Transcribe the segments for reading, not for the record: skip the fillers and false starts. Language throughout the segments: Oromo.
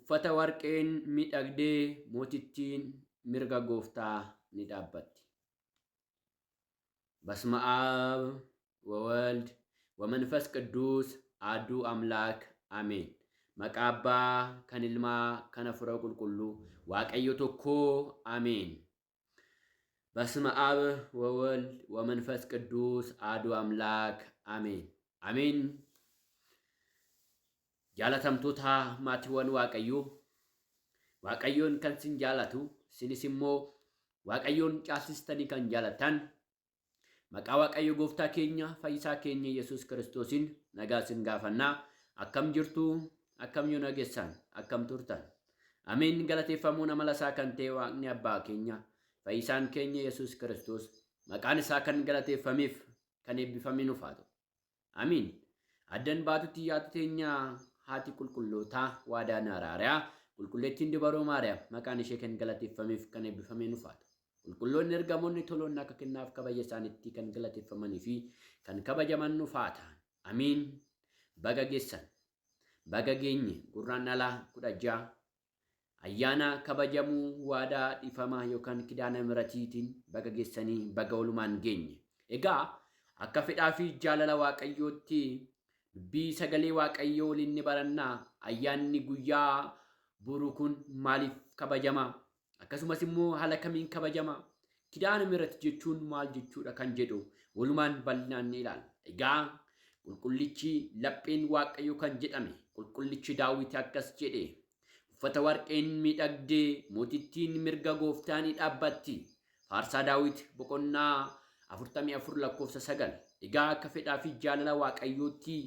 Uffata warqeen miidhagdee mootittiin mirga gooftaa ni dhaabbatti. በስመ አብ ወወልድ ወመንፈስ ቅዱስ አሐዱ አምላክ አሜን። Maqaa Abbaa kan Ilmaa kan Hafuura Qulqulluu Waaqayyo tokkoo አሜን። በስመ አብ ወወልድ ወመንፈስ ቅዱስ አሐዱ አምላክ አሜን አሜን። Jaalatamtoota maatiiwwan Waaqayyoo, Waaqayyoon kan sin jaalatu, sinis immoo Waaqayyoon caalsistanii kan jaalatan, maqaa Waaqayyo gooftaa keenya fayyisaa keenya Yesuus Kiristoosiin nagaa sin gaafannaa. Akkam jirtu? Akkam yoo nageessan? Akkam turtan? Ameen. Galateeffamuun amala isaa kan ta'e Waaqni abbaa keenya fayyisaan keenya Yesuus Kiristoos maqaan isaa kan galateeffameef kan eebbifame nuuf haa ta'u. Amiin. Addan baatutti yaatu teenya haati qulqullootaa waadaan araariyaa qulqulleettiin dubaroo Maariyaam maqaan ishee kan galateeffameef kan eebbifame nuuf haa ta'u. Qulqulloonni ergamoonni toloonni akka kennaaf kabaja isaaniitti kan galateeffamanii fi kan kabajaman nuuf haa ta'an. Amiin. Baga geessan. Baga geenye. Gurraandhala 16 ayyaana kabajamuu waadaa dhifamaa yookaan kidaana miratiitiin baga geessanii, baga walumaan geenye. Egaa akka fedhaa fi jaalala Waaqayyootti dubbii sagalee Waaqayyoo waliin ni barannaa. Ayyaanni guyyaa boruu kun maaliif kabajama? Akkasumas immoo haala kamiin kabajama? Kidaana mirat jechuun maal jechuudha kan jedhu walumaan bal'inaan ni ilaalla. Egaa qulqullichi lapheen Waaqayyoo kan jedhame qulqullichi Daawit akkas jedhe: "Uffata warqeen miidhagdee mootittiin mirga gooftaa ni dhaabbatti." Faarsaa Daawit boqonnaa 44 lakkoofsa 9. Egaa akka fedhaa fi jaalala Waaqayyootti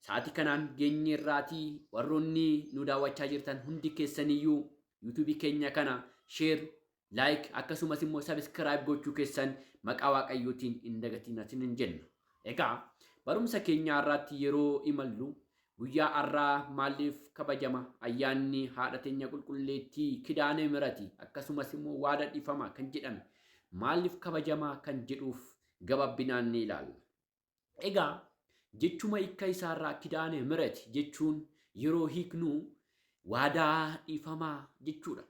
sa'aatii kanaan geenye irraatii warroonni nu daawwachaa jirtan hundi keessaniyyuu yuutuubii keenya kana share, like, akkasumas immoo subscribe gochuu keessan maqaa Waaqayyootiin hin dagatiin asin hin jenna. Egaa barumsa keenya har'aatti yeroo imallu, guyyaa har'aa maaliif kabajama ayyaanni haadha teenya qulqulleettii Kidaane Mirati, akkasumas immoo waada dhifama kan jedhame maaliif kabajama kan jedhuuf gababbinaan ni ilaalla. Egaa jechuma hiika isaarraa Kidaane Mirati jechuun yeroo hiiknu waadaa dhiifamaa jechuudha.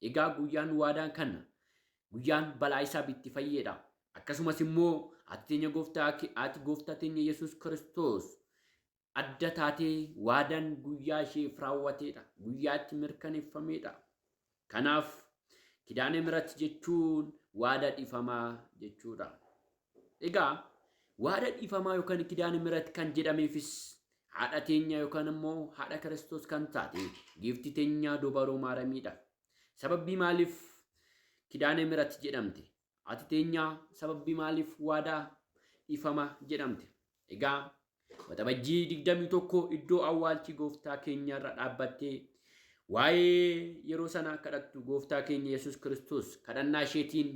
Egaa guyyaan waadaan kana guyyaan balaa isaa itti fayyeedha. Akkasumas immoo ati teenya gooftaa ati gooftaa teenya Yesuus Kiristoos adda taatee waadaan guyyaa isheef raawwateedha. Guyyaa itti mirkaneeffameedha. Kanaaf Kidaane Mirat jechuun waada dhiifamaa jechuudha. Egaa waada dhiifamaa yookaan Kidaane Mirat kan jedhameefis haadha teenya yookaan immoo haadha Kiristoos kan taate giiftii teenya dubaroo Maaramiidha. Sababbii maaliif Kidaane Mirat jedhamte? Haati teenya sababbii maaliif waadaa dhiifama jedhamte? Egaa Waxabajjii 21 iddoo awwaalchi gooftaa keenya irra dhaabbattee waa'ee yeroo sana kadhattu, gooftaa keenya Yesuus Kiristoos kadhannaa isheetiin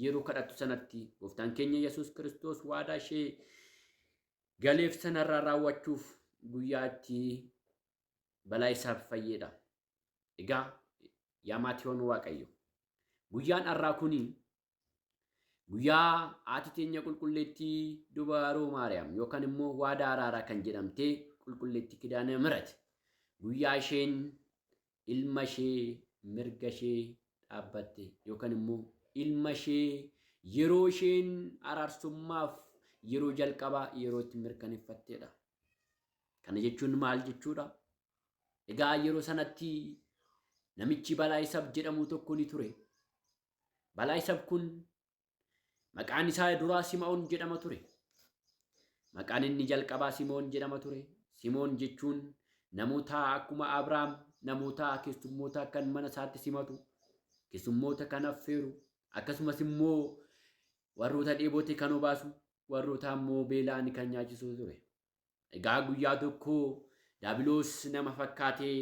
yeroo kadhattu sanatti gooftaan keenya Yesuus Kiristoos waadaa ishee galeef sanarraa raawwachuuf guyyaa itti balaa isaaf fayyeedha. Egaa yaa maatiiwwan Waaqayyo, guyyaan har'aa kuni guyyaa haati teenya qulqulleettii dubaroo Maariyaam yookaan immoo waadaa araaraa kan jedhamte qulqulleettii Kidaane Mirat guyyaa isheen ilma ishee mirga ishee dhaabbatte yookaan immoo ilma ishee yeroo isheen araarsummaaf yeroo jalqabaa yeroo itti mirkaneeffatteedha. Kana jechuun maal jechuudha? Egaa yeroo sanatti namichi Balaayisab jedhamu tokko ni ture. Balaayisab kun maqaan isaa duraa Sima'oon jedhama ture. Maqaan inni jalqabaa Simoon jedhama ture. Simoon jechuun namoota akkuma Abrahaam namoota keessummoota kan mana isaatti simatu, keessummoota kan affeeru, akkasumas immoo warroota dheebote kan obaasu, warroota immoo beela'an kan nyaachisu ture. Egaa guyyaa tokko Daabiloos nama fakkaatee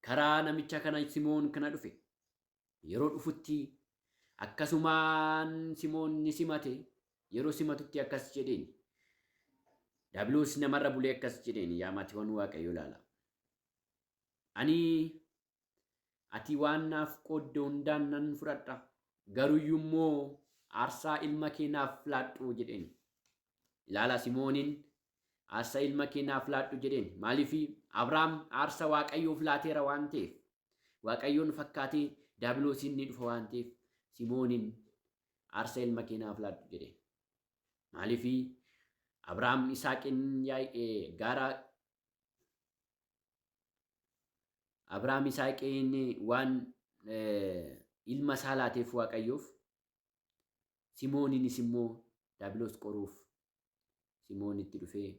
karaa namicha kana Simoon kana dhufe. Yeroo dhufutti akkasumaan Simoon ni simate. Yeroo simatutti akkas jedheen. Daabiloos namarra bulee akkas jedheen: "Yaa maatiiwwan Waaqayyoo, ilaala. Ani ati waan naaf qoodde hundaan nan fudhadha. Garuyyuu immoo aarsaa ilma kee naaf laadhu" jedheen. Ilaala, Simooniin aarsaa ilma kee naaf laadhu jedheen. Maaliif? Abrahaam aarsa Waaqayyoof laateera waan ta'eef, Waaqayyoon fakkaatee Daabiloosiin ni dhufa waan ta'eef, Simooniin aarsa ilma kee naaf laadhu jedhe. Maaliif Abrahaam Isaaqiin gaara Abrahaam Isaaqiin waan ilma isaa laateef Waaqayyoof, Simooniinis immoo Daabiloos qoruuf Simoonitti dhufee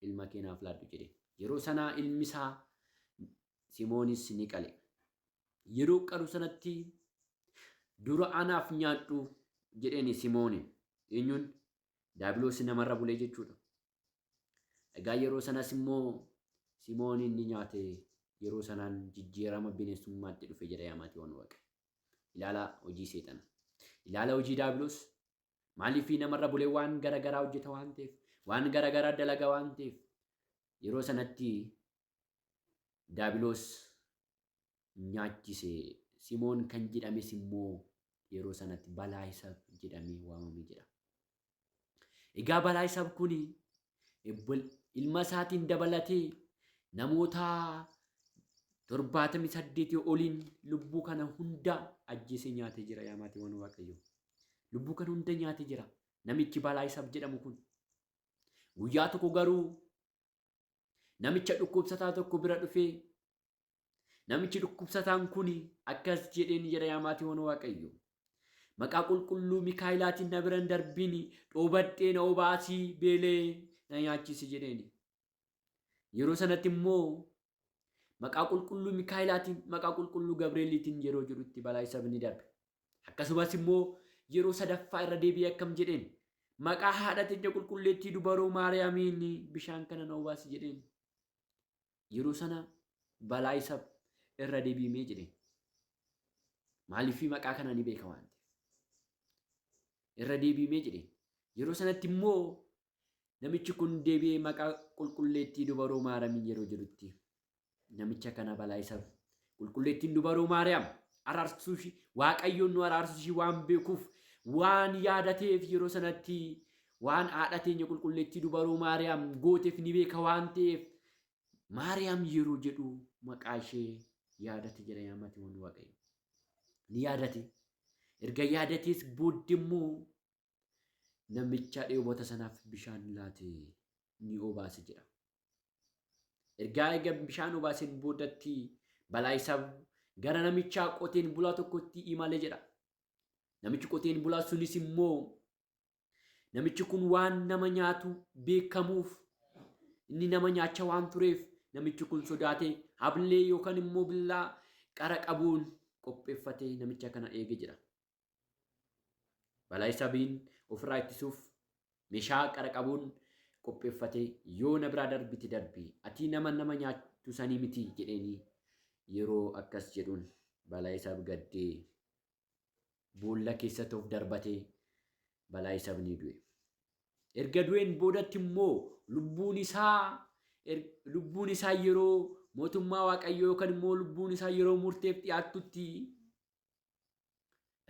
ilma kee naaf laadhu jedhe. Yeroo sana ilmi isaa Simoonis ni qale. Yeroo qalu sanatti dura anaaf nyaadhu jedheeni Simooniin. Eenyuun? Daabiloos namarra bulee jechuudha. Egaa yeroo sanas immoo Simooniin ni nyaate, yeroo sanaan jijjiirama bineensummaatti dhufe jedha yaa maatiiwwan Waaqayyo. Ilaala hojii seexana. Ilaala hojii Daabiloos. Maaliif namarra bulee waan garagaraa hojjeta waan ta'eef, waan garagaraa dalaga waan ta'eef, yeroo sanatti Daabiloos nyaachise. Simoon kan jedhames immoo yeroo sanatti balaa isa jedhamee waamame jedha. Egaa balaa isaaf kun ilma isaatiin dabalatee namoota 78 oliin lubbuu kana hunda ajjeesee nyaatee jira yaa maatiiwwan Waaqayyoo. Lubbuu kana hunda nyaatee jira namichi balaa isaaf jedhamu kun. Guyyaa tokko garuu namicha dhukkubsataa tokko bira dhufee, namichi dhukkubsataan kun akkas jedheen jedha yaa maatiiwwan Waaqayyo. Maqaa qulqulluu Mikaa'elaatiin na bira hin darbiin, dhoobadhee na obaasii, beelee na nyaachisi jedheen. Yeroo sanatti immoo maqaa qulqulluu Mikaa'elaatiin, maqaa qulqulluu Gabreeliitiin yeroo jedhutti balaa isaaf ni darbe. Akkasumas immoo yeroo sadaffaa irra deebi'ee akkam jedheen, maqaa haadha teenya qulqulleettii dubaroo Maariyaamiin bishaan kana na obaasi jedheen. Yeroo sana balaa isa irra deebi'imee jedheen. Maaliif maqaa kana ni beeka waan ta'eef. Irra deebi'imee jedheen. Yeroo sanatti immoo namichi kun deebi'ee maqaa qulqulleettii dubaroo Maariyaamiin yeroo jedhutti namicha kana balaa isa qulqulleettiin dubaroo Maariyaam araarsuu ishii, Waaqayyoon nu araarsuu ishii waan beekuuf, waan yaadateef, yeroo sanatti waan haadha teenya qulqulleettii dubaroo Maariyaam gooteef ni beeka waan ta'eef, Maariyaam yeroo jedhu maqaa ishee yaadate jedha yaa maatiiwwan Waaqayyo. Ni yaadate. Erga yaadatees booddee immoo namicha dheebota sanaaf bishaan laate, ni obaase jedha. Ergaa eega bishaan obaaseen boodatti balaa isaa gara namichaa qoteen bulaa tokkotti imale jedha. Namichi qoteen bulaa sunis immoo namichi kun waan nama nyaatu beekamuuf, inni nama nyaacha waan tureef, namichi kun sodaatee hablee yookaan immoo billaa qara qabuun qopheeffatee namicha kana eege jedha. Balaa isabiin ofirraa ittisuuf meeshaa qara qabuun qopheeffatee, yoo na biraa darbite darbi, ati nama nama nyaattu sanii miti jedheenii yeroo akkas jedhuun balaa isaaf gaddee boolla keessatti of darbatee balaa isaaf ni du'e. Erga du'een boodatti immoo lubbuun isaa yeroo mootummaa Waaqayyoo yookaan immoo lubbuun isaa yeroo murteef dhiyaattutti,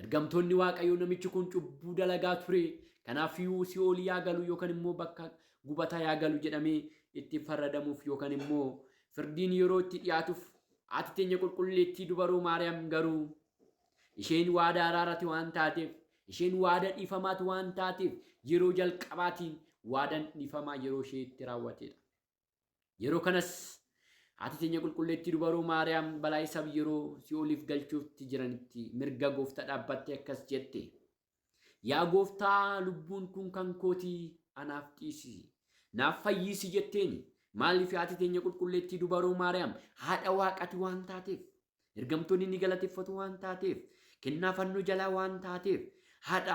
ergamtoonni Waaqayyoo namichi kun cubbuu dalagaa ture, kanaafiyyuu si'ool yaa galu yookaan immoo bakka gubataa yaa galu jedhamee itti faradamuuf yookaan immoo firdiin yeroo itti dhiyaatuuf, haati teenya qulqulleettii dubaroo Maariyaam garuu isheen waada araarati waan taateef, isheen waada dhiifamaati waan taateef, yeroo jalqabaatiin waadaan dhiifamaa yeroo ishee itti raawwatedha. Yeroo kanas haati teenya qulqulleettii dubaroo Maariyaam balaa isaaf yeroo si'ooliif galchuufti jiranitti mirga gooftaa dhaabbattee akkas jette. Yaa gooftaa, lubbuun kun kan kootii, anaaf dhiisi. Naaf fayyisi jetteeni. Maaliif haati teenya qulqulleettii dubaroo Maariyaam haadha waaqati waan taateef, ergamtoonni ni galateeffatu waan taateef, kennaa fannoo jalaa waan taateef, haadha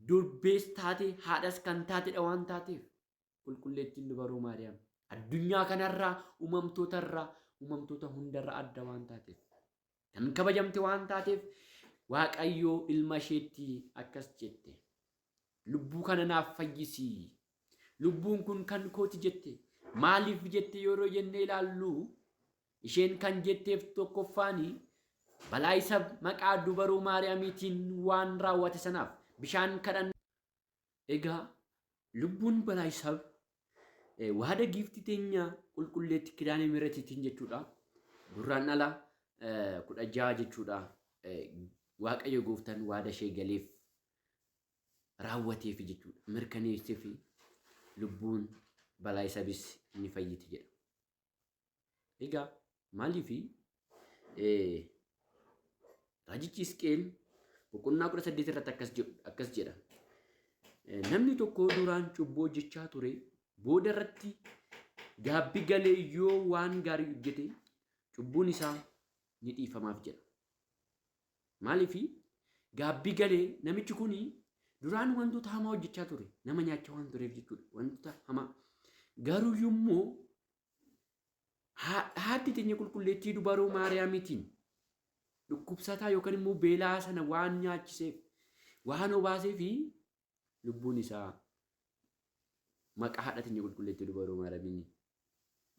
durbees taate, haadhas kan taatedha waan taateef, qulqulleettiin dubaroo Maariyaam addunyaa kanarraa uumamtootarraa uumamtoota hundarra adda waan taateef, kan kabajamte waan taateef, Waaqayyoo ilma isheetti akkas jette. Lubbuu kana naaf fayyisi. Lubbuun kun kan kooti jette. Maaliif jette yeroo jennee ilaallu, isheen kan jetteef tokkoffaani balaa isa maqaa dubaroo Maariyaamiitiin waan raawwate sanaaf bishaan kadhan. Egaa lubbuun balaa isaaf Waada giiftii teenya qulqulleetti Kidaane Mihratiitiin jechuudha. Gurraandhala 16 jechuudha. Waaqayyo gooftaan waada ishee galeef raawwateef jechuudha. Mirkaneesseef lubbuun balaa isabis ni fayyiti jedha. Egaa maaliif raajichi Hisqeel boqonnaa 18 irratti akkas jedha. Namni tokko duraan cubbuu hojjechaa ture booda irratti gaabbii galee yoo waan gaarii hojjete cubbuun isaa ni dhiifamaaf jedha. Maaliif gaabbii galee namichi kun duraan wantoota hamaa hojjechaa ture nama nyaachaa waan tureef jechuudha wantoota hamaa. Garuu yommuu haati teenya qulqulleettii dubaroo Maariyaamiitiin dhukkubsataa yookaan immoo beelaa sana waan nyaachiseef waan obaasee fi lubbuun isaa maqaa haadha teenya qulqulleettii dubaroo Maariyaamiin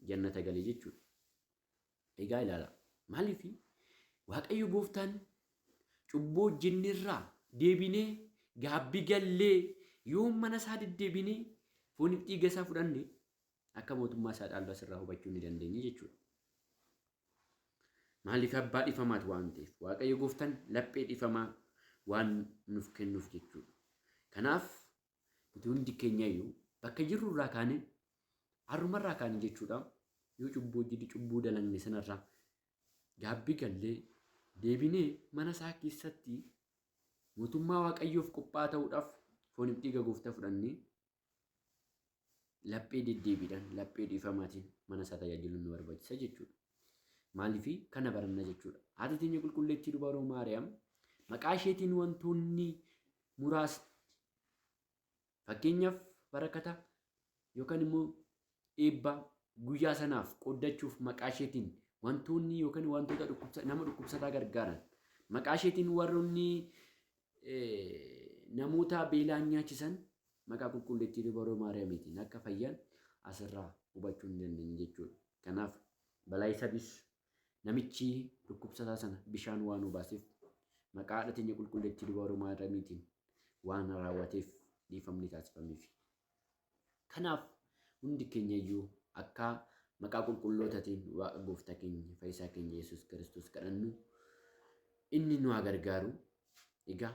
jannata galee jechuudha. Egaa ilaala. Maaliif Waaqayyo gooftaan cubbuu hojjennirraa deebinee gaabbii gallee yoo mana isaa deddeebinee fooniif dhiiga isaa fudhanne akka mootummaa isaa dhaallu asirraa hubachuu ni dandeenya jechuudha. Maaliif abbaa dhifamaati waan ta'eef Waaqayyo gooftaan laphee dhifamaa waan nuuf kennuuf jechuudha. Kanaaf nuti hundi keenya iyyuu bakka jirru irraa kaane har'umarraa kaane jechuudha. Yoo cubbuu hojjete cubbuu dalagne sanarraa gaabbii gallee deebinee mana isaa keessatti mootummaa Waaqayyoof qophaa'aa ta'uudhaaf fooniif dhiiga gooftaa fudhannee laphee deddeebiidhaan laphee dhiifamaatiin mana isaa tajaajiluun nu barbaachisa jechuudha. Maaliif kana baranna jechuudha. Haati teenya qulqulleettii dubaroo Maariyaam maqaa isheetiin wantoonni muraasni fakkeenyaaf barakata yookaan immoo eebba guyyaa sanaaf qooddachuuf maqaa isheetiin wantoonni yookaan wantoota nama dhukkubsataa gargaaran maqaa isheetiin warroonni namoota beelaan nyaachisan maqaa qulqulleettii dubaroo Maariyaamiitiin akka fayyan asirraa hubachuu ni dandeenya jechuudha. Kanaaf balaa isabis namichi dhukkubsataa sana bishaan waan obaaseef maqaa haadha teenya qulqulleettii dubaroo Maariyaamiitiin waan raawwateef dhiifamni taasifameef. Kanaaf hundi keenya iyyuu akka maqaa qulqullootaatiin Waaqa gooftaa keenya fayyisaa keenya Yesuus Kiristoos kadhannu inni nu haa gargaaru. Egaa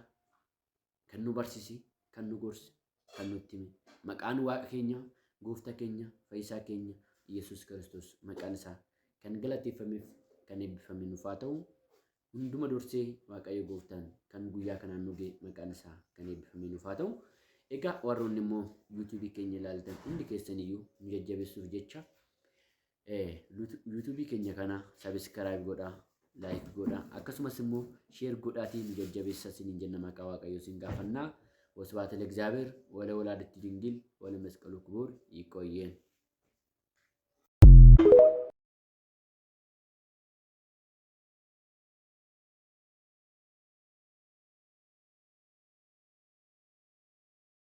kan nu barsiise, kan nu gorse, kan nutti hime maqaan Waaqa keenya gooftaa keenya fayyisaa keenya Yesuus Kiristoos maqaan isaa kan galateeffameef kan eebbifame nuuf haa ta'u. Hunduma dursee Waaqayyo gooftaan kan guyyaa kanaan nu ga'e maqaan isaa kan eebbifame nuuf haa ta'u. Egaa warroonni immoo yuutuubii keenya ilaaltan hundi keessan iyyuu nu jajjabeessuuf jecha yuutuubii keenya kana sabiskiraayib godhaa, laayik godhaa, akkasumas immoo sheer godhaatii nu jajjabeessa isiniin jenna maqaa Waaqayyoo isin gaafannaa. Wasbaata ለእግዚአብሔር ወለወላዲቱ ድንግል ወለመስቀሉ ክቡር። ይቆየን።